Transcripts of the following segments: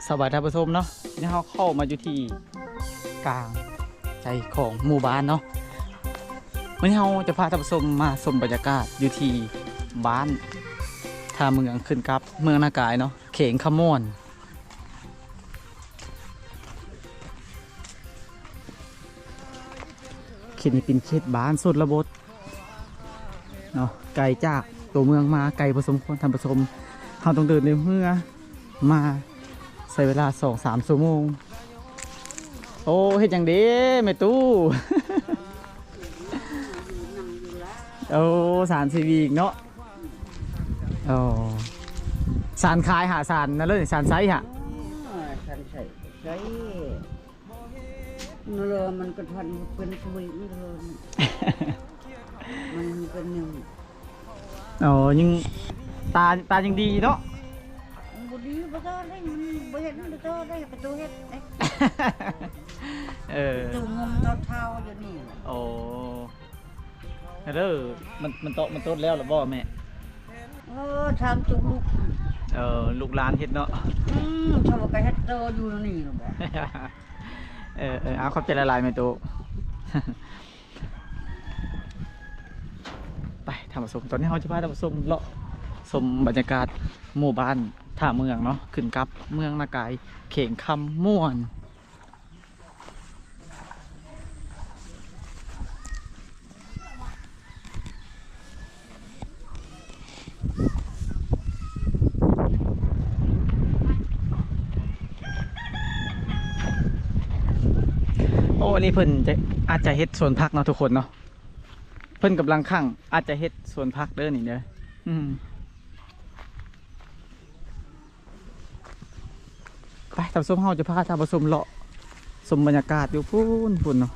ສະບາຍທ່ານຜູ້ຊົມເນາະ, ນີ້ເຮົາເຂົ້າມາຢູ່ທີ່ກາງໃຈຂອງໝູ່ບ້ານເນາະ. ມື້ນີ້ເຮົາຈະພາທ່ານຜູ້ຊົມມາຊົມບັນຍາກາດຢູ່ທີ່ບ້ານທ່າເມືອງ ຂຶ້ນກັບເມືອງນາກາຍເນາະ, ແຂວງຄຳມ່ວນ. ເຂດນີ້ເປັນເຂດບ້ານຊົນນະບົດເນາະ, ໄກຈາກຕົວເມືອງມາ ໄກພໍສົມຄວນທ່ານຜູ້ຊົມ. ເຮົາຕ້ອງເດີນດ້ວຍເຮືອມາ ໃຊ້ເວລາສອງສາມຊົ່ວໂມງ. ໂອ້ ເຮັດຫຍັງເດ້ແມ່ຕູ້? ໂອ້ ສານຊີວິກເນາະ. ໂອ້ ສານຂາຍຫາ ສານນັ້ນເລີຍ ສານໃສຫາ? ອໍ ສານໃສ ໃສ ນັ້ນລະ ມັນກະທັນເປັນສະວີກນັ້ນລະ ມັນເປັນໜຶ່ງ. ອໍ ຍັງ ຕາ ຕາຍັງດີເນາະ. ມັນບໍ່ດີ ບໍ່ຕາໄດ້ ມັນບໍ່ເຮັດ ມັນບໍ່ຕາໄດ້ ປະຕູເຮັດເດ້. ເອີ ປະຕູມຸມຕອນເຊົ້າຢູ່ນີ້. ໂອ້ ເດີ ມັນ ມັນໂຕະ ມັນໂຕດແລ້ວລະບໍ່ແມ່? ເອີ ຖາມຈຸລູກ. ເອີ ລູກຫຼານເຮັດເນາະ. ອືມ ເຂົາກໍເຮັດໂຕຢູ່ນີ້ລະບໍ່? ເອີ ເອີ ເອົາ ຂອບໃຈຫຼາຍໆ ແມ່ຕູ້. ໄປທ່ານຜູ້ຊົມ, ຕອນນີ້ເຮົາຈະພາທ່ານຜູ້ຊົມເລາະຊົມບັນຍາກາດໝູ່ບ້ານທ່າເມືອງເນາະ, ຂຶ້ນກັບເມືອງນາກາຍ ແຂວງຄຳມ່ວນ. ໂອ້ ອັນນີ້ເພິ່ນຈະ ອາດຈະເຮັດສວນຜັກເນາະທຸກຄົນເນາະ, ເພິ່ນກຳລັງຄັ້ງ ອາດຈະເຮັດສວນຜັກເດີນີ້ເດີ. ອືມ ໄປທ່ານຜູ້ຊົມ, ເຮົາຈະພາທ່ານຜູ້ຊົມເລາະຊົມບັນຍາກາດຢູ່ພຸ້ນ ພຸ້ນເນາະ.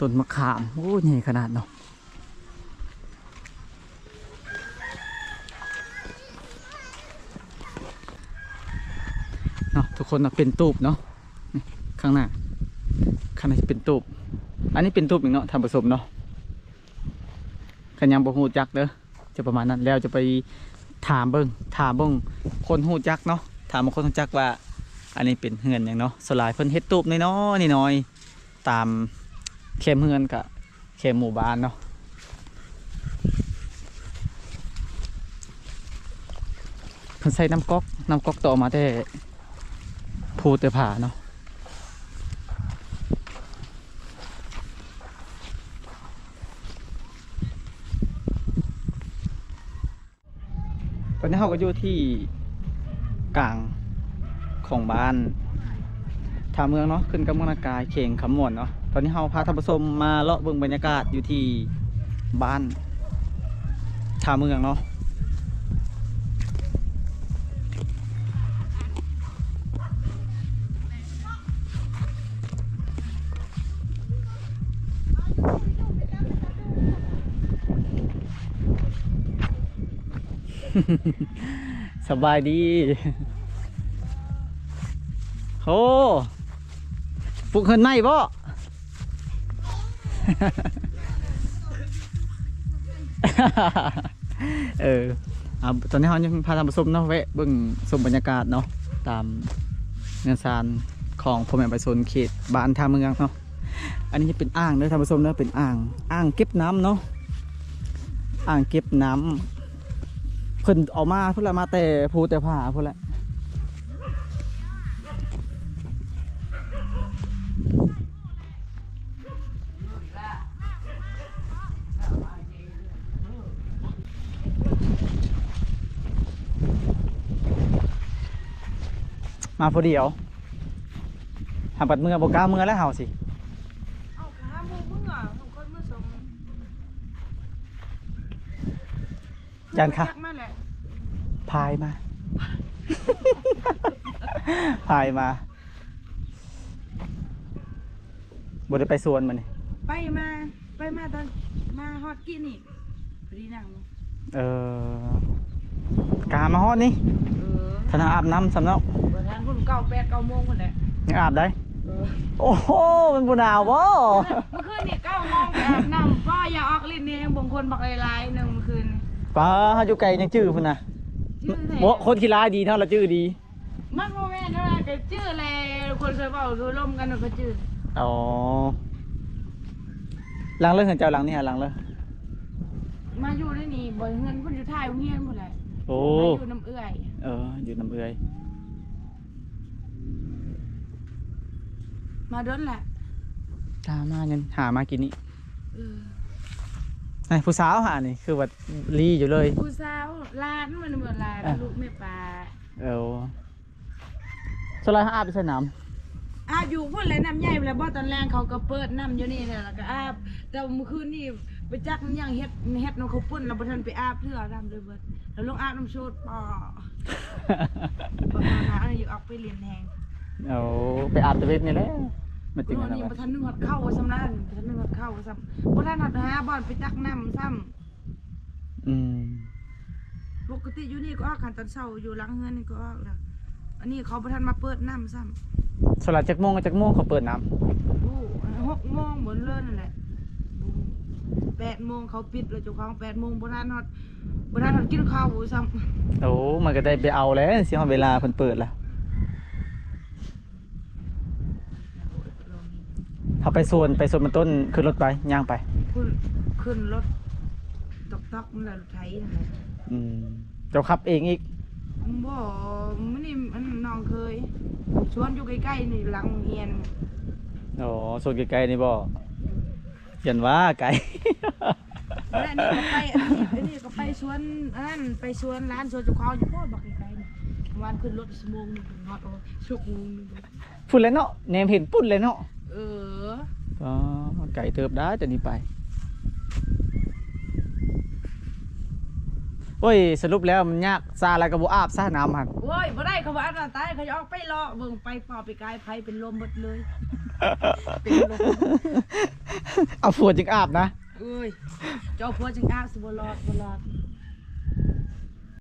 ຕົ້ນມະຂາມ ໂອ້ ໃຫຍ່ຂະໜາດເນາະ. ເນາະ ທຸກຄົນເນາະ, ເປັນຕູບເນາະ ນີ້ ຂ້າງໜ້າ ຂ້າງໜ້າເປັນຕູບ. ອັນນີ້ເປັນຕູບອີກເນາະທ່ານຜູ້ຊົມເນາະ, ຄັນຍັງບໍ່ຮູ້ຈັກເດີ ຈະປະມານນັ້ນ. ແລ້ວຈະໄປຖາມເບິ່ງ ຖາມເບິ່ງຄົນຮູ້ຈັກເນາະ, ຖາມເບິ່ງຄົນຮູ້ຈັກວ່າ ອັນນີ້ເປັນເຮືອນຫຍັງເນາະ. ສ່ວນຫຼາຍເພິ່ນເຮັດຕູບນ້ອຍໆ ນ້ອຍໆ ຕາມແຄມເຮືອນ ກະແຄມໝູ່ບ້ານເນາະ. ເພິ່ນໃຊ້ນ້ຳກອກ ນ້ຳກອກຕໍ່ມາແຕ່ພູແຕ່ຜາເນາະ. ຕອນນີ້ເຮົາກໍຢູ່ທີ່ກາງຂອງບ້ານທ່າເມືອງເນາະ, ຂຶ້ນກັບເມືອງນາກາຍ ແຂວງຄຳມ່ວນເນາະ. ຕອນນີ້ເຮົາພາທ່ານຜູ້ຊົມມາເລາະເບິ່ງບັນຍາກາດຢູ່ທີ່ບ້ານທ່າເມືອງເນາະ. ສະບາຍດີ. ໂຫ ປຸກເຮືອນໃໝ່ບໍ? ເອີ ອ່າ ຕອນນີ້ເຮົາຍັງພາທ່ານຜູ້ຊົມເນາະ ແວະເບິ່ງຊົມບັນຍາກາດເນາະ ຕາມເຮືອນຊານຂອງພໍ່ແມ່ປະຊາຊົນເຂດບ້ານທ່າເມືອງເນາະ. ອັນນີ້ຈະເປັນອ່າງເດີທ່ານຜູ້ຊົມເດີ, ເປັນອ່າງ ອ່າງເກັບນ້ຳເນາະ, ອ່າງເກັບນ້ຳ. ເພິ່ນເອົາມາພຸ້ນລະ ມາແຕ່ພູແຕ່ຜາພຸ້ນລະ. ມາຜູ້ດຽວ ຫາບັດເມືອບໍ່ກ້າເມືອແລ້ວເຮົາຊິ. ເອົາຫາໝູ່ເມືອ ຂ້ອຍເມືອສົ່ງ. ຢ້ານຄ່ະ ຈັກມາແຫຼະ ພາຍມາ ພາຍມາ. ບໍ່ໄດ້ໄປສວນມື້ນີ້ ໄປມາ ໄປມາຕອນມາຮອດກີ້ນີ້ ພໍດີນັ່ງຢູ່. ເອີ ກະມາຮອດນີ້. ເອີ ທັນອາບນ້ຳຊ້ຳເນາະ. ບໍ່ທັນ ພຸ້ນເກົ້າ ແປດ ເກົ້າໂມງພຸ້ນແຫຼະ ຍັງອາບໄດ້. ໂອ້ໂຫ ມັນບໍ່ໜາວບໍ່? ເມື່ອຄືນນີ້ເກົ້າໂມງໄປອາບນ້ຳ ບໍ່ ຢ່າອອກລິດນີ້ ແຮງບົງຄົນບັກຫຼາຍໆໜຶ່ງເມື່ອຄືນນີ້. ປ້າ ເຮົາຢູ່ໄກຍັງຈື່ພຸ້ນນະ. ຈື່ແທ້ ບໍ່ ຄົນຂີ້ລ້າຍດີເນາະ ລະຈື່ດີ. ມັນບໍ່ແມ່ນແນວໃດ ກໍຈື່ແຫຼະ ຄົນເຄີຍເວົ້າເຄີຍລົມກັນກໍຈື່. ອໍ ຫຼັງເລີຍ ເຮືອນເຈົ້າຫຼັງນີ້ຫາ ຫຼັງເລີຍ ມາຢູ່ໃນນີ້ບໍ່ ເຮືອນເພິ່ນຢູ່ທ້າຍໂຮງຮຽນພຸ້ນແຫຼະ. ໂອ້ ມາຢູ່ນຳເອື້ອຍ. ເອີ ຢູ່ນຳເອື້ອຍ. ມາດົນແຫຼະ ຖ້າມາຍັງຫາມາກິນນີ້. ເອີ ນາຍ ຜູ້ສາວຫານີ້ ຄືວ່າລີຢູ່ເລີຍ. ຜູ້ສາວ ຫຼານມັນບໍ່ ຫຼານ ອ່ະ ລູກແມ່ປ້າ. ເອີ ສ່ວນຫຼາຍເຮົາອາບຢູ່ໃສນ້ຳ? ອາບຢູ່ພຸ້ນແຫຼະ ນ້ຳໃຫຍ່ພຸ້ນແຫຼະ. ບໍ່ ຕອນແລງເຂົາກໍເປີດນ້ຳຢູ່ນີ້ແຫຼະ ແລ້ວກໍອາບ. ແຕ່ວ່າມື້ຄືນນີ້ໄປຈັກມັນຍັງເຮັດ ເຮັດນຳເຂົາປຸ້ນ ແລ້ວບໍ່ທັນໄປອາບເທື່ອ ນ້ຳເລີຍເບິດ. ແລ້ວລົງອາບນ້ຳໂຊດ ປໍ ປະມານນັ້ນ ຢູ່ອອກໄປຫຼິ້ນແຮງ. ໂອ້ ໄປອາບແຕ່ເວັນນີ້ແຫຼະ ມາຈຶ່ງ ໂອ້ ອັນນັ້ນ ນີ້ບໍ່ທັນໜຶ້ງຮອດເຂົ້າວ່າສ່ຳນັ້ນ ບໍ່ທັນໜຶ້ງຮອດເຂົ້າວ່າສ່ຳ ບໍ່ທັນຮອດຫາບ່ອນໄປຕັກນ້ຳຊ້ຳ. ອືມ ປົກກະຕິຢູ່ນີ້ກໍອອກ ຄັນຕອນເຊົ້າຢູ່ຫຼັງເຮືອນນີ້ກໍອອກແລ້ວ. ອັນນີ້ເຂົາບໍ່ທັນມາເປີດນ້ຳຊ້ຳ. ສ່ວນຫຼາຍຈັກໂມງ ຈັກໂມງເຂົາເປີດນ້ຳ? ໂອ້ ຫົກໂມງ ບໍ່ເລີນນັ້ນແຫຼະ ແປດໂມງເຂົາປິດແລ້ວ ເຈົ້າຂອງ ແປດໂມງ ບໍ່ທັນຮອດ ບໍ່ທັນຮອດກິນເຂົ້າຊ້ຳ. ໂອ້ ມັນກໍໄດ້ໄປເອົາແຫຼະ ຊິຮອດເວລາເພິ່ນເປີດລະ. ເຮົາໄປສວນ ໄປສວນມັນຕົ້ນ ຂຶ້ນລົດໄປ ຍ່າງໄປ? ຂຶ້ນ ຂຶ້ນລົດຕອກໆ ນັ້ນແຫຼະ ລົດໄຖນັ້ນແຫຼະ. ອືມ ເຈົ້າຂັບເອງອີກ? ບໍ່ ມື້ນີ້ອັນນ້ອງເຄີຍ ສວນຢູ່ໃກ້ໆນີ້ ຫຼັງໂຮງຮຽນ. ອໍ ສວນໃກ້ໆນີ້ບໍ່? ອືມ ຢ້ານວ່າໄກ. ແລ້ວນີ້ກໍໄປ ອັນນີ້ ອັນນີ້ກໍໄປສວນ ອັນນັ້ນ ໄປສວນຫຼານ ສວນເຈົ້າຂອງຢູ່ພຸ້ນ ບັກໄກໆນີ້. ວານຂຶ້ນລົດຊົ່ວໂມງໜຶ່ງຮອດ ໂອ້ ຊົ່ວໂມງໜຶ່ງ. ພຸ້ນແຫຼະເນາະ ແນມເຫັນພຸ້ນແຫຼະເນາະ. ເອີ ອໍ ໄກເຕີບດາຈາກນີ້ໄປ. ໂອ້ຍ ສະຫຼຸບແລ້ວມັນຍາກ ຊາລະກໍບໍ່ອາບຊະນ້ຳຫັ້ນ. ໂອ້ຍ ບໍ່ໄດ້ ເຂົາວ່າອັນນັ້ນຕາຍ ເຂົາຈະອອກໄປເລາະເບິ່ງ ໄປປ່າວໄປກາຍ ໄຜເປັນລົມເບິດເລີຍ ເປັນລົມ. ເອົາຜົວຈຶ່ງອາບນະ. ເອີຍ ເຈົ້າຜົວຈຶ່ງອາບ ຊິບໍ່ລອດ ບໍ່ລອດ.